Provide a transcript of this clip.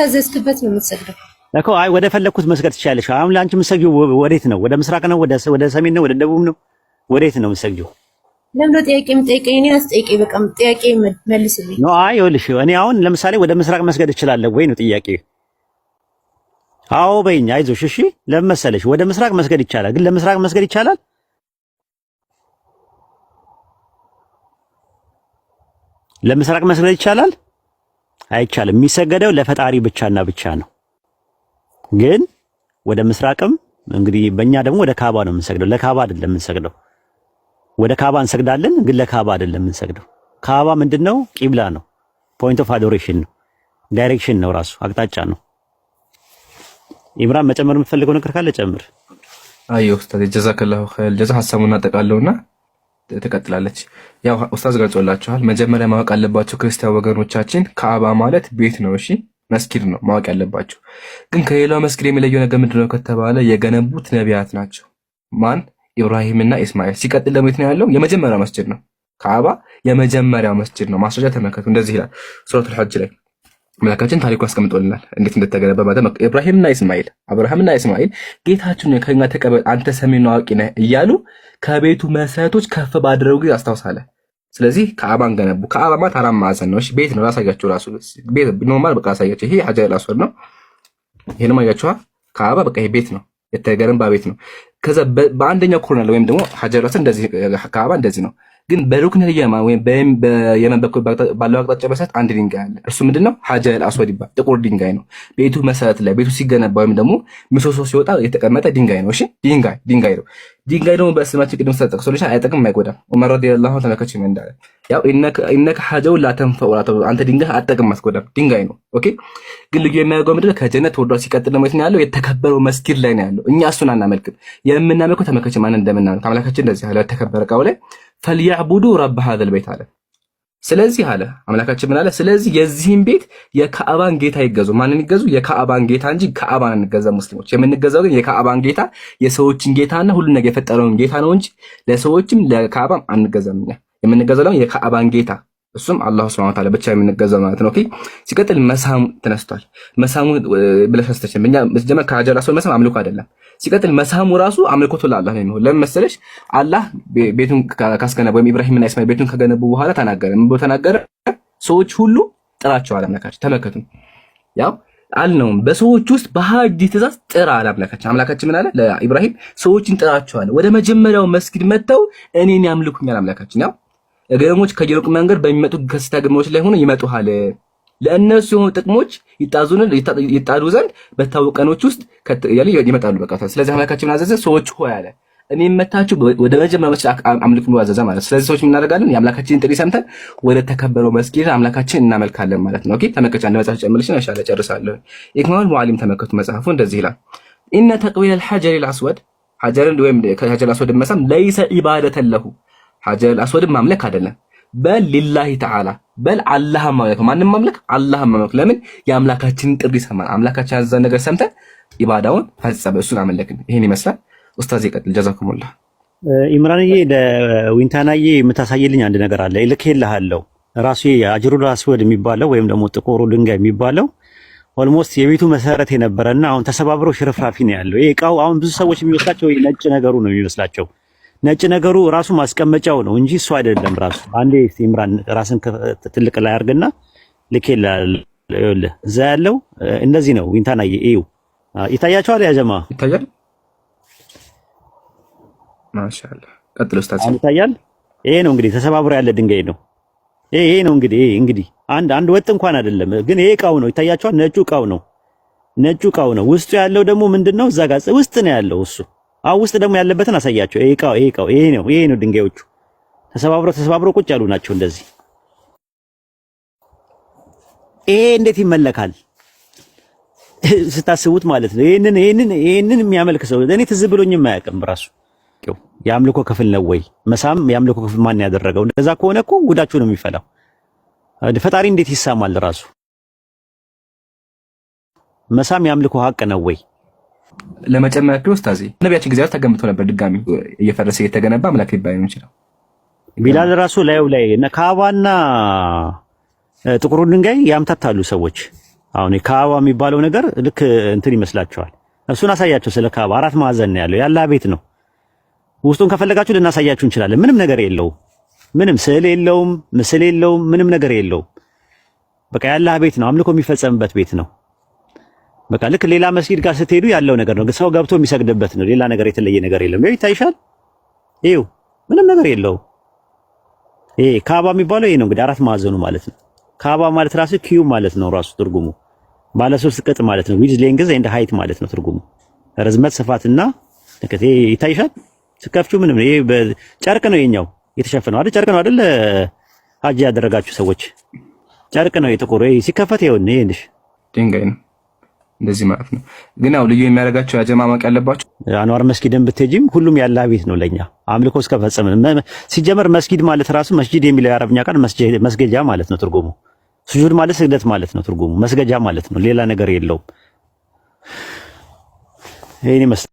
ታዘዝክበት ነው የምትሰግደው እኮ። አይ ወደ ፈለግኩት መስገድ ትችያለሽ። አሁን ለአንቺ የምትሰግጂው ወዴት ነው? ወደ ምስራቅ ነው? ወደ ሰሜን ነው? ወደ ደቡብ ነው? ወዴት ነው የምትሰግጂው? ለምን ነው ጥያቄ የምጠይቀኝ? እኔን አስጠይቀኝ። በቃ ጥያቄ መልስልኝ። No አይ ይኸውልሽ፣ እኔ አሁን ለምሳሌ ወደ ምስራቅ መስገድ እችላለሁ ወይ ነው ጥያቄ። አዎ በይኝ፣ አይዞሽ። እሺ ለምን መሰለሽ ወደ ምስራቅ መስገድ ይቻላል፣ ግን ለምስራቅ መስገድ ይቻላል? ለምስራቅ መስገድ ይቻላል? አይቻልም። የሚሰገደው ለፈጣሪ ብቻና ብቻ ነው። ግን ወደ ምስራቅም እንግዲህ በእኛ ደግሞ ወደ ካባ ነው የምንሰግደው፣ ለካባ አይደለም የምንሰግደው። ወደ ካባ እንሰግዳለን፣ ግን ለካባ አይደለም የምንሰግደው። ካባ ምንድነው? ቂብላ ነው። Point of adoration ነው። Direction ነው፣ ራሱ አቅጣጫ ነው። ኢምራን መጨመር የምትፈልገው ነገር ካለ ጨምር። አይ ኡስታዝ جزاك الله خير ጀዛ። ሀሳቡን አጠቃለውና ትቀጥላለች። ያው ኡስታዝ ገልጾላችኋል። መጀመሪያ ማወቅ ያለባቸው ክርስቲያን ወገኖቻችን ካዕባ ማለት ቤት ነው። እሺ መስጊድ ነው ማወቅ ያለባቸው። ግን ከሌላው መስጊድ የሚለየው ነገር ምንድነው ከተባለ የገነቡት ነቢያት ናቸው። ማን? ኢብራሂምና ኢስማኤል። ሲቀጥል ደግሞ የት ነው ያለው? የመጀመሪያው መስጂድ ነው። ካዕባ የመጀመሪያው መስጂድ ነው። ማስረጃ ተመልከቱ። እንደዚህ ይላል ሱረቱል ሐጅ ላይ አምላካችን ታሪኩ አስቀምጦልናል እንዴት እንደተገነባ ማለት ነው። ኢብራሂምና ኢስማኤል፣ አብርሃምና እስማኤል ጌታችን ከኛ ተቀበል አንተ ሰሚና አዋቂ ነህ እያሉ ከቤቱ መሰረቶች ከፍ ባደረጉ ጊዜ አስታውሳለ። ስለዚህ ካዕባን ገነቡ። ካዕባ ማለት አራት ማዕዘን ነው። እሺ ቤት ነው። ላሳያችሁ፣ ራሱ ቤት normal በቃ ላሳያችሁ። ይሄ ሐጀር አስወድ ነው። ይሄንም አያችኋ። ካዕባ በቃ ይሄ ቤት ነው፣ የተገነባ ቤት ነው። ከዛ በአንደኛው corner ወይም ደግሞ ሐጀር አስወድ እንደዚህ፣ ካዕባ እንደዚህ ነው። ግን በሩክነል የማን ወይም በየመን በኩል ባለው አቅጣጫ መሰረት አንድ ድንጋይ አለ። እርሱ ምንድነው? ሐጀር አስወድ ይባላል። ጥቁር ድንጋይ ነው። ቤቱ መሰረት ላይ ቤቱ ሲገነባ ወይም ደግሞ ምሰሶ ሲወጣ የተቀመጠ ድንጋይ ነው። እሺ ድንጋይ ድንጋይ ነው። ድንጋይ ደግሞ በእስልማችን ቅድም ተጠቅሶልሻል። አይጠቅምም፣ አይጎዳም። ዑመር رضي الله عنه ተመልከች ምን እንዳለ፣ ያው إنك حجر لا تنفع፣ አንተ ድንጋይ አትጠቅምም፣ አትጎዳም። ድንጋይ ነው። Okay። ግን ልዩ የሚያደርገው ምንድነው? ከጀነት ወርዷል። ሲቀጥል ደግሞ የት ነው ያለው? የተከበረው መስጊድ ላይ ነው ያለው። እኛ እሱን አናመልክም። የምናመልከው ተመልከች ማን እንደምናመልክ አምላካችን እንደዚህ አለ ተከበረ ቃው ላይ فليعبدوا رب هذا البيت አለ። ስለዚህ አለ አምላካችን ምን አለ? ስለዚህ የዚህን ቤት የካዕባን ጌታ ይገዙ። ማንን ይገዙ? የካዕባን ጌታ እንጂ ካዕባን አንገዛ። ሙስሊሞች የምንገዛው ግን የካዕባን ጌታ የሰዎችን ጌታና ሁሉን ነገር የፈጠረውን ጌታ ነው እንጂ ለሰዎችም ለካዕባም አንገዛም። እኛ የምንገዛው ደግሞ የካዕባን ጌታ እሱም አላሁ سبحانه وتعالى ብቻ የምንገዛው ማለት ነው። Okay። ሲቀጥል መሳሙ ተነስቷል። መሳሙ ብለሽ አስተችም እኛ መጀመር ከሀጀር አስወድ መሳም አምልኮ አይደለም። ሲቀጥል መሳሙ ራሱ አምልኮቱ ለአላህ ነው የሚሆን። ለምን መሰለሽ? አላህ ቤቱን ካስገነባ ወይም ኢብራሂምና እስማኤል ቤቱን ከገነቡ በኋላ ተናገረ። ምን ብሎ ተናገረ? ሰዎች ሁሉ ጥራቸው አለ አምላካችን። ተመልከቱ፣ ያው አልነውም በሰዎች ውስጥ በሀጅ ትእዛዝ ጥራ አለ አምላካችን። አምላካችን ምን አለ ለኢብራሂም? ሰዎችን ጥራቸው አለ። ወደ መጀመሪያው መስጊድ መጥተው እኔን ያምልኩኛል አምላካችን። ያው ገረሞች ከየሩቅ መንገድ በሚመጡ ከስታ ግርማዎች ላይ ሆኖ ይመጡሃል። ለእነሱ የሆኑ ጥቅሞች ይጣዱ ዘንድ በታወቁ ቀኖች ውስጥ ይመጣሉ። በቃ ስለዚህ አምላካችን አዘዘ፣ ሰዎች ሆይ አለ እኔ መታችሁ ወደ መጀመሪያው መስጊድ አምልኩ ብሎ አዘዘ ማለት። ስለዚህ ሰዎች ምን እናደርጋለን? የአምላካችንን ጥሪ ሰምተን ወደ ተከበረው መስጊድ አምላካችን እናመልካለን ማለት ነው። Okay ተመልከች፣ አንድ መጽሐፍ ጨምርልሽና ኢንሻአላህ ጨርሳለሁ። ኢክማል ሙዓሊም ተመልከቱ፣ መጽሐፉ እንደዚህ ይላል። إن تقبيل الحجر الأسود ሐጀርን ወይም ከሐጀር አስወድ መሳም ليس عبادة له ሐጀር አስወድን ማምለክ አይደለም። بل لله تعالى بل አላህን ማምለክ፣ ማንም ማምለክ አላህን ማምለክ። ለምን የአምላካችንን ጥሪ ሰማን፣ አምላካችን ያዘዘን ነገር ሰምተን ኢባዳውን ፈጸመ፣ እሱን አመለክን። ይሄን ይመስላል። ኡስታዝ ይቀጥል። جزاكم الله። ኢምራንዬ ለዊንታናዬ የምታሳይልኝ አንድ ነገር አለ፣ እልክልሃለሁ። ራሱ ሐጀሩል አስወድ የሚባለው ወይም ደግሞ ጥቁሩ ድንጋይ የሚባለው almost የቤቱ መሰረት የነበረና አሁን ተሰባብሮ ሽርፍራፊ ነው ያለው። ይሄ እቃው አሁን ብዙ ሰዎች የሚመስላቸው ነጭ ነገሩ ነው የሚመስላቸው። ነጭ ነገሩ ራሱ ማስቀመጫው ነው እንጂ እሱ አይደለም ራሱ። አንዴ ኢምራን ራስን ትልቅ ላይ አድርግና ልኬልሃለሁ። ይኸውልህ እዛ ያለው እንደዚህ ነው። ዊንታናዬ እዩ፣ ይታያቸዋል። ያ ጀማ ይታያል። ማሻአላህ ቀጥል ኡስታዝ። ይታያል። ይሄ ነው እንግዲህ ተሰባብሮ ያለ ድንጋይ ነው። ይሄ ነው እንግዲህ ይሄ እንግዲህ አንድ ወጥ እንኳን አይደለም፣ ግን ይሄ እቃው ነው። ይታያቸዋል። ነጩ እቃው ነው። ነጩ እቃው ነው። ውስጡ ያለው ደግሞ ምንድነው? እዛ ጋር ውስጥ ነው ያለው እሱ። አሁን ውስጥ ደግሞ ያለበትን አሳያቸው። ይሄ እቃው ይሄ እቃው ይሄ ነው። ይሄ ነው ድንጋዮቹ ተሰባብሮ ተሰባብሮ ቁጭ ያሉ ናቸው እንደዚህ። ይሄ እንዴት ይመለካል ስታስቡት ማለት ነው። ይሄንን ይሄንን ይሄንን የሚያመልክ ሰው እኔ ትዝ ብሎኝም አያውቅም ራሱ። የአምልኮ ክፍል ነው ወይ መሳም? የአምልኮ ክፍል ማን ያደረገው? እንደዛ ከሆነ እኮ ጉዳችሁ ነው የሚፈላው። ፈጣሪ እንዴት ይሳማል ራሱ? መሳም የአምልኮ ሀቅ ነው ወይ? ለመጨመር ያክል ኡስታዝ ነቢያችን ጊዜ ተገንብቶ ነበር። ድጋሚ እየፈረሰ እየተገነባ አምላክ ሊባል የሚችለው ቢላል ራሱ ላዩ ላይ ካባና ጥቁሩን ድንጋይ ያምታታሉ ሰዎች። አሁን ካባ የሚባለው ነገር ልክ እንትን ይመስላችኋል። እሱን አሳያቸው። ስለ ካባ አራት ማዕዘን ነው ያለው፣ የአላህ ቤት ነው። ውስጡን ከፈለጋችሁ ልናሳያችሁ እንችላለን። ምንም ነገር የለውም። ምንም ስዕል የለውም፣ ምስል የለውም፣ ምንም ነገር የለውም። በቃ የአላህ ቤት ነው፣ አምልኮ የሚፈጸምበት ቤት ነው። በቃ ልክ ሌላ መስጊድ ጋር ስትሄዱ ያለው ነገር ነው። ሰው ገብቶ የሚሰግድበት ነው። ሌላ ነገር የተለየ ነገር የለም። ይኸው ይታይሻል። ይኸው ምንም ነገር የለውም። ይሄ ካባ የሚባለው ይሄ ነው እንግዲህ አራት ማዕዘኑ ማለት ነው። ካባ ማለት ራሱ cube ማለት ነው። ራሱ ትርጉሙ ባለ ሶስት ቅጥ ማለት ነው። Width, length and height ማለት ነው ትርጉሙ፣ ርዝመት፣ ስፋትና ልከት። ይሄ ይታይሻል። ስከፍቹ ምንም ይሄ ጨርቅ ነው የኛው የተሸፈነው አይደል? ጨርቅ ነው አይደል? ሀጅ ያደረጋችሁ ሰዎች ጨርቅ ነው የጥቁር። ይሄ ሲከፈት ይኸው ይሄ ድንጋይ ነው እንደዚህ ማለት ነው። ግን ያው ልዩ የሚያደርጋቸው ያጀማ ማወቅ ያለባቸው አንዋር መስጊድን ብትሄጂም ሁሉም የአላህ ቤት ነው ለኛ አምልኮ እስከፈጸምን። ሲጀመር መስጊድ ማለት ራሱ መስጂድ የሚለው የአረብኛ ቃል መስገጃ ማለት ነው ትርጉሙ። ስጁድ ማለት ስግደት ማለት ነው ትርጉሙ፣ መስገጃ ማለት ነው። ሌላ ነገር የለውም። ይሄን ይመስላል።